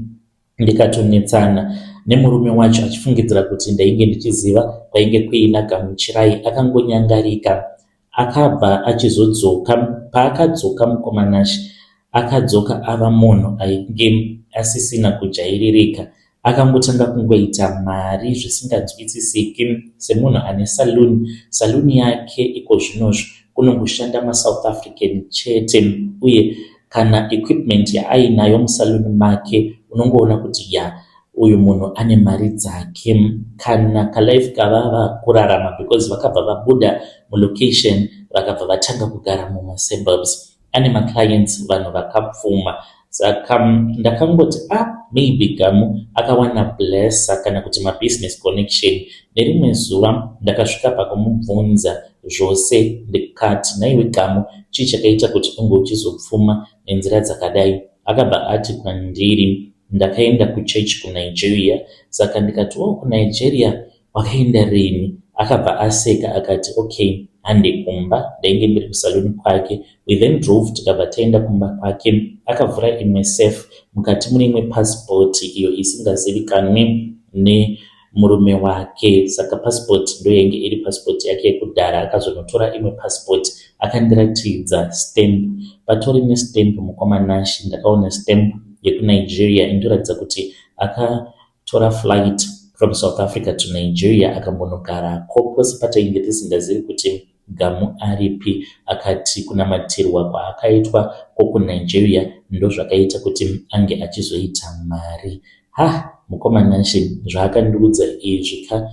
ndikatonetsana nemurume wacho achifungidzira kuti ndainge ndichiziva kwainge kuina Gamuchirai. Akangonyangarika akabva achizodzoka. Paakadzoka mukoma Nashe akadzoka ava munhu ainge asisina kujairirika. Akangotanga kungoita mari zvisinganzwisisiki semunhu ane saloon. Saloon yake ikozvinozvi kunongoshanda maSouth African chete uye kana equipment yaainayo musaloon make unongoona kuti ya uyu munhu ane mari dzake. Kana kalife kavava kurarama because vakabva vabuda mulocation vakabva vatanga kugara mumasuburbs. Ane maclients vanhu vakapfuma. Saka ndakangoti ah maybe Gamu akawana blesser kana kuti mabusiness connection. Nerimwe zuva ndakasvika pakumubvunza zvose ndikati nhaiwe Gamu chii chakaita kuti unge uchizopfuma nenzira dzakadai? Akabva ati kwandiri ndakaenda kuchurch kuNigeria. Saka ndikati oh kuNigeria wakaenda rini? Akabva aseka akati okay hande kumba. Ndainge ndiri kusalon kwake. We then drove tikabva taenda kumba kwake. Akavhura imwe safe mukati mune imwe passport iyo isingazivikanwi nemurume wake. Saka passport ndoyainge iri passport yake yekudhara. Akazonotora imwe passport akandiratidza stamp. Patori nestamp mukoma Nashe. Ndakaona stamp yekuNigeria inoratidza kuti akatora flight from South Africa to Nigeria akambonogarako pose patainge tisingazivi kuti Gamu aripi. Akati kunamatirwa kwaakaitwa kwokuNigeria ndozvakaita kuti ange achizoita mari. Ha mukoma Nashe zvaakandiudza izvi ka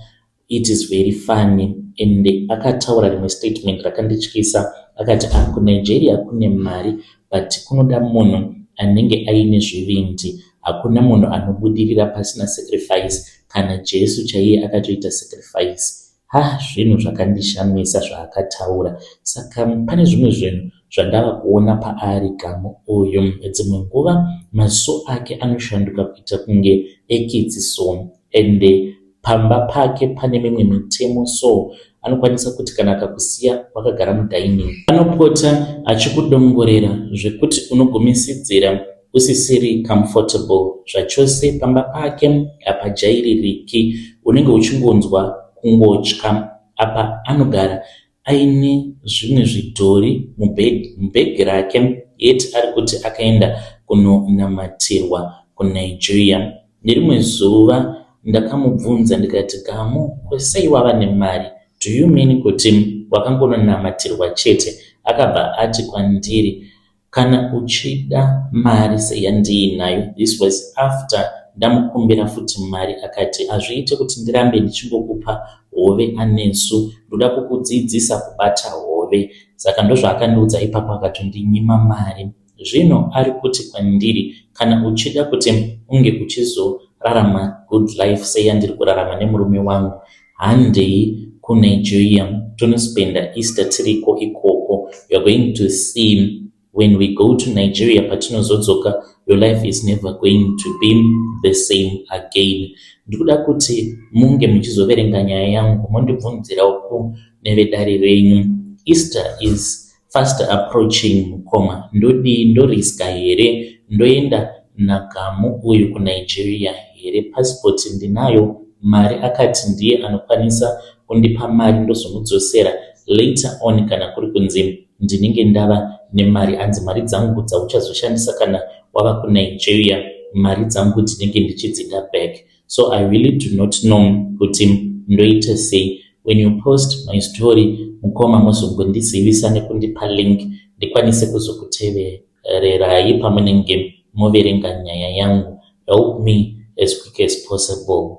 it is very funny and akataura rimwe statement rakandityisa akati ah kuNigeria kune mari but kunoda munhu anenge aine zvivindi. Hakuna munhu anobudirira pasina sacrifice. Kana Jesu chaiye akatoita sacrifice. Ha zvinhu zvakandishamisa zvaakataura. Saka pane zvimwe zvinhu zvandava kuona paari Gamu uyu. Dzimwe nguva maziso ake anoshanduka kuita kunge ekitsi so ende pamba pake pane mimwe mitemo so anokwanisa kuti kana akakusiya wakagara mudining anopota achikudongorera zvekuti unogumisidzira usisiri comfortable zvachose. Pamba pake hapajaiririki, unenge uchingonzwa kungotya. Apa anogara aine zvimwe zvidhori mubhegi rake yet ari kuti akaenda kunonamatirwa kuNigeria. Nerimwe zuva Ndakamubvunza ndikati, Gamu, ko sei wava nemari? Do you mean kuti wakangononamatirwa chete? Akabva ati kwandiri, Kana uchida mari seyandiinayo, this was after ndamukumbira futi mari, akati, Hazviite kuti ndirambe ndichingokupa hove Anesu, ndoda kukudzidzisa kubata hove. Saka ndozvaakandiudza ipapo akatondinyima mari. Zvino ari kuti kwandiri, Kana uchida kuti unge uchizorarama good life seyandiri kurarama nemurume wangu, handei kuNigeria tonospenda Easter tiriko ikoko. You are going to see when we go to Nigeria patinozodzoka your life is never going to be the same again. Ndikuda kuti munge muchizoverenga nyaya yangu mondibvunzirawo kune vedare renyu. Easter is Fast approaching mukoma ndodii ndoriska here ndoenda naGamu uyu kuNigeria here passport ndinayo mari akati ndiye anokwanisa kundipa mari ndozomudzosera later on kana kuri kunzi ndinenge ndava nemari hanzi mari dzangu dzauchazoshandisa kana wava kuNigeria mari dzangu ndinenge ndichidzida back So I really do not know kuti ndoita sei. When you post my story mukoma mozongondizivisa nekundipa link ndikwanise kuzokutevererai pamunenge moverenga nyaya yangu. Help me as quick as possible.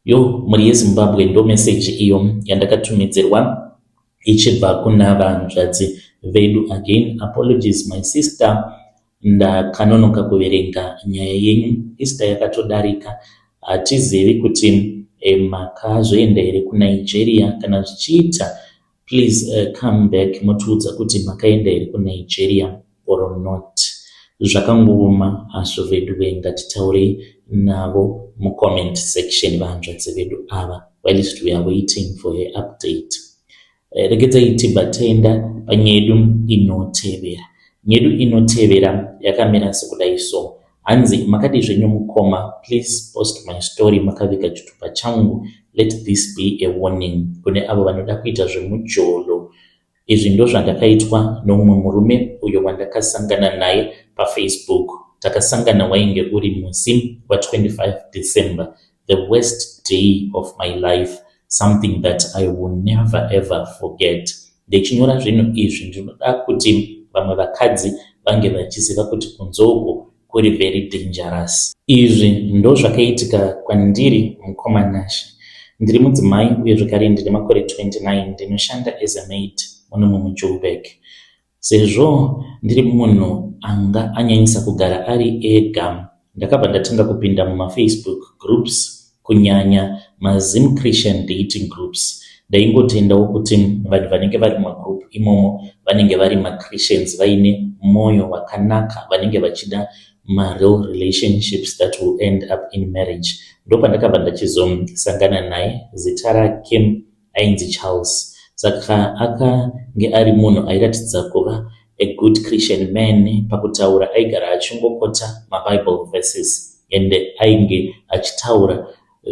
Yo mhuri yeZimbabwe ndo message iyo yandakatumidzirwa ichibva kuna vanzvadzi vedu. Again apologies my sister Ndakanonoka kuverenga nyaya yenyu Easter yakatodarika hatizivi kuti makazoenda here kuNigeria kana zvichiita please come back motiudza kuti makaenda here kuNigeria or not. Zvakangooma hazvo veduwe ngatitaurei navo mucomment section vahanzvadzi vedu ava whilst we are waiting for her update. Eh, regedzai tibva taenda panyedu inotevera. Nyedu inotevera yakamira sekudai so. Hanzi makadii zvenyu mukoma, please post my story makaviga chitupa changu. Let this be a warning kune avo vanoda kuita zvemujolo. Izvi ndozvandakaitwa noumwe murume uyo wandakasangana naye paFacebook. Takasangana wainge uri musi wa 25 December, the worst day of my life. Something that I will never ever forget. Ndichinyora zvinhu izvi ndinoda kuti vamwe vakadzi vange vachiziva kuti kunze uku kuri very dangerous. Izvi ndozvakaitika kwandiri mukoma Nashe. Ndiri mudzimai uye zvekare ndine makore 29 ndinoshanda as a maid muno muJoburg. Sezvo ndiri munhu anga anyanyisa kugara ari ega, ndakabva ndatanga kupinda mumaFacebook groups kunyanya maZim Christian dating groups. Ndaingotendawo kuti vanhu vanenge vari mumagroup imomo vanenge vari maChristians vaine moyo wakanaka vanenge vachida mareal relationships that will end up in marriage. Ndopandakabva ndachizosangana naye, zita rake ainzi Charles saka akange ari munhu airatidza kuva a good Christian man pakutaura aigara achingokota maBible verses and ainge achitaura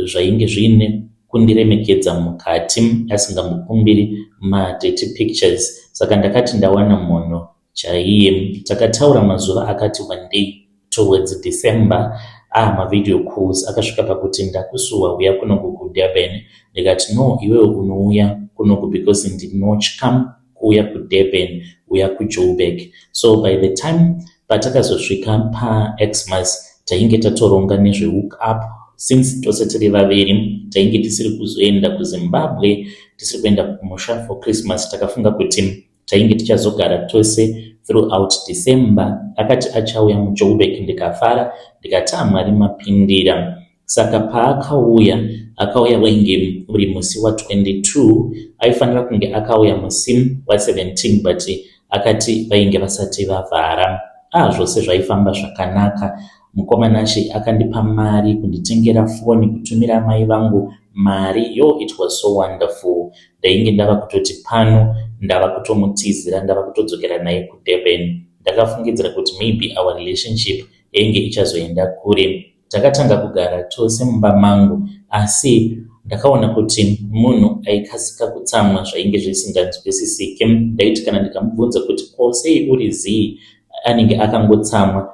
zvainge zviine kundiremekedza mukati asingambokumbiri madirty pictures saka ndakati ndawana munhu chaiye. Takataura mazuva akati wandei towards December ah mavideo calls akasvika pakuti ndakusuwa huya kunoku kuDurban ndikati no iwewe unouya kunoku because ndinotya kuuya kuDurban uya kuJoburg so by the time patakazosvika paXmas tainge tatoronga nezvehook up since tose tiri vaviri tainge tisiri kuzoenda kuZimbabwe tisiri kuenda kumusha for Christmas takafunga kuti Tainge tichazogara tose throughout December. Akati achauya muJoburg ndikafara ndikati ah Mwari mapindira. Saka paakauya, akauya wainge uri musi wa 22 aifanira kunge akauya musi wa 17 but akati vainge vasati vavhara. Ah zvose zvaifamba zvakanaka. Mukoma Nashe akandipa mari kunditengera foni kutumira amai vangu mari yoo it was so wonderful. Ndainge ndava kutoti pano ndava kutomutizira ndava kutodzokera naye kuDurban. Ndakafungidzira kuti maybe our relationship yainge ichazoenda kure. Takatanga kugara tose mumba mangu asi ndakaona kuti munhu aikasika kutsamwa zvainge zvisinganzwisisike. Ndaiti kana ndikamubvunza kuti ko sei uri zii anenge akangotsamwa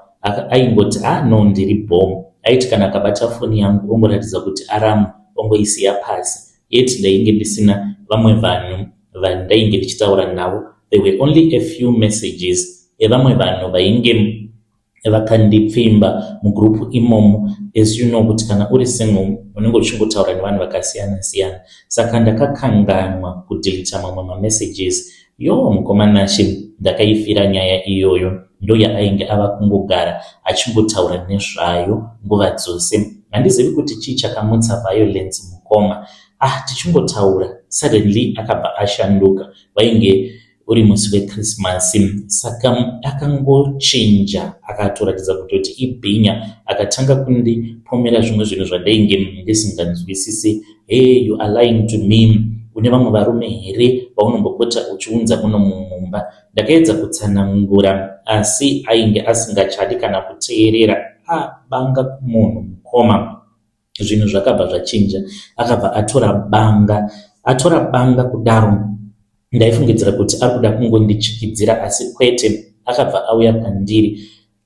aingoti ah no ndiri bho. Aiti kana akabata foni yangu ongoratidza kuti aramwa ongoisiya pasi. Yet ndainge ndisina vamwe vanhu vandainge ndichitaura navo. There were only a few messages evamwe vanhu vainge vakandipfimba mugroup imomo. As you know kuti kana uri single unenge uchingotaura nevanhu vakasiyana siyana, saka ndakakanganwa kudhilita mamwe mamessages. Yo, mukoma Nashe, ndakaifira nyaya iyoyo. Ndo yaainge ava kungogara achingotaura nezvayo nguva dzose. Handizivi kuti chii chakamutsa violence, mukoma. Ah, tichingotaura, suddenly akabva ashanduka. Wainge uri musi weChristmas, saka akangochinja, akatoratidza kutoti ibhinya. Akatanga kundipomera zvimwe zvinhu zvandainge ndisinganzwisisi. "Hey, you are lying to me. Une vamwe varume here vaunombopota uchiunza muno mumumba?" Ndakaedza kutsanangura, asi ainge asingachadi kana kuteerera. Abanga kumunhu, mukoma, zvinhu zvakabva zvachinja. Akabva atora banga. Atora banga kudaro, ndaifungidzira kuti ari kuda kungondichikidzira, asi kwete, akabva auya kwandiri.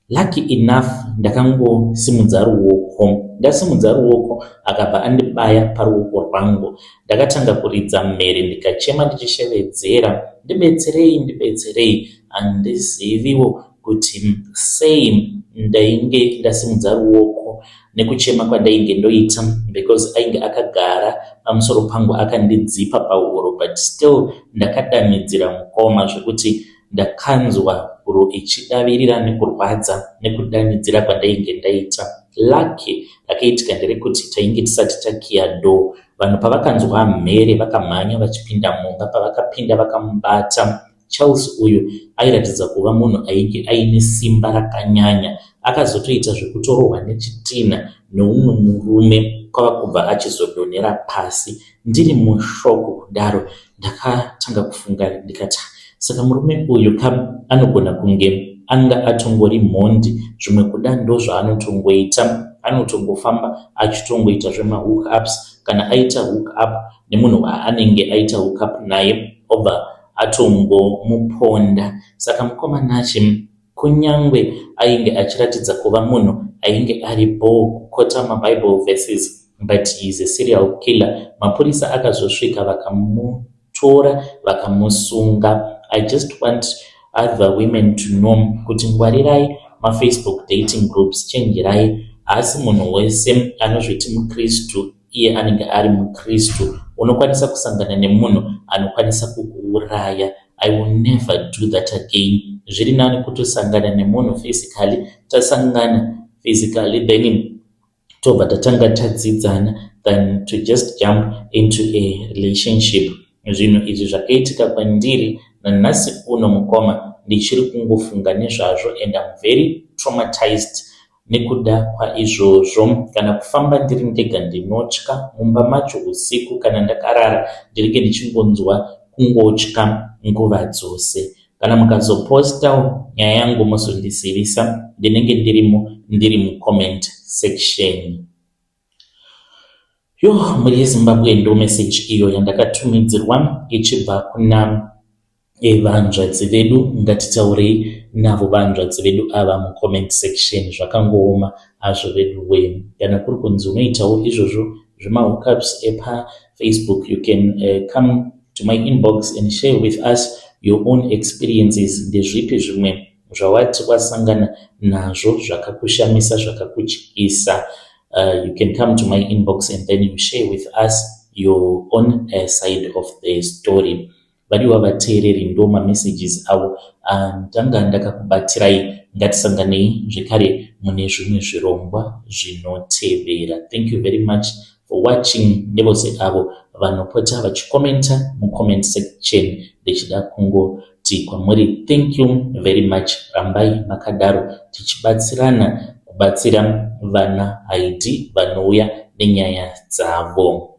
Lucky enough, ndakangosimudza ruoko. Ndasimudza ruoko, akabva andibaya paruoko rwangu. Ndakatanga kuridza mhere, ndikachema ndichishevedzera, "Ndibetserei, ndibetserei!" Handiziviwo kuti sei ndainge ndasimudza ruoko nekuchema kwandainge ndoita, because ainge akagara pamusoro pangu akandidzipa pahuro, but still ndakadanidzira, mukoma, zvekuti ndakanzwa huro ichidavirira nekurwadza nekudanidzira kwandainge ndaita. Lucky rakaitika nderekuti tainge tisati takiya door. Vanhu pavakanzwa mhere, vakamhanya vachipinda mumba. Pavakapinda, vakamubata. Charles uyu airatidza kuva munhu ainge aine simba rakanyanya. Akazotoita zvekutorohwa nechitinha neumwe murume, kwava kubva achizodonhera pasi. Ndiri mushock kudaro, ndakatanga kufunga ndikati, "Saka murume uyu ka anogona kunge anga atongori mhondi. Zvimwe kuda ndozvaanotongoita, anotongofamba achitongoita zvemahook ups. Kana aita hook up nemunhu waanenge aita hook up naye, obva atongomuponda." Saka mukoma Nashe, kunyangwe ainge achiratidza kuva munhu ainge ari bho kuquota maBible verses, but he is a serial killer. Mapurisa akazosvika, vakamutora, vakamusunga. I just want other women to know kuti ngwarirai maFacebook dating groups, chenjerai. Haasi munhu wese anozviti muKristu iye anenge ari muKristu. Unokwanisa kusangana nemunhu anokwanisa kukuuraya. I will never do that again. Zviri nani kutosangana nemunhu physically, tasangana physically, then tobva tatanga tadzidzana, than to just jump into a relationship. Zvinhu izvi zvakaitika kwandiri, nanhasi uno, mukoma, ndichiri kungofunga nezvazvo and am very traumatized nekuda kwaizvozvo. Kana kufamba ndiri ndega ndinotya. Mumba macho usiku kana ndakarara, ndinenge ndichingonzwa kungotya nguva dzose. Kana mukazopostawo nyaya yangu, muzondizivisa, ndinenge ndirimo, ndiri mucomment section. Yo, mhuri yeZimbabwe, ndo message iyo yandakatumidzirwa ichibva kuna vanzvadzi vedu. Ngatitaurei navo vanzvadzi vedu ava mucomment section. Zvakangooma hazvo vedu we. Kana kuri kunzi unoitawo izvozvo zvemahookups epaFacebook, you can come to my inbox and share with us your own experiences. Ndezvipi zvimwe zvawati wasangana nazvo zvakakushamisa, zvakakutyisa? You can come to my inbox and then you share with us your own side of the story. Vadiwa vateereri, ndo mamessages avo andanga ndakakubatirai. Ngatisanganei zvekare mune zvimwe zvirongwa zvinotevera. Thank you very much for watching. Nevose avo vanopota vachikomenta mucomment section, ndichida kungoti kwamuri thank you very much. Rambai makadaro, tichibatsirana kubatsira vana Haidi vanouya nenyaya dzavo.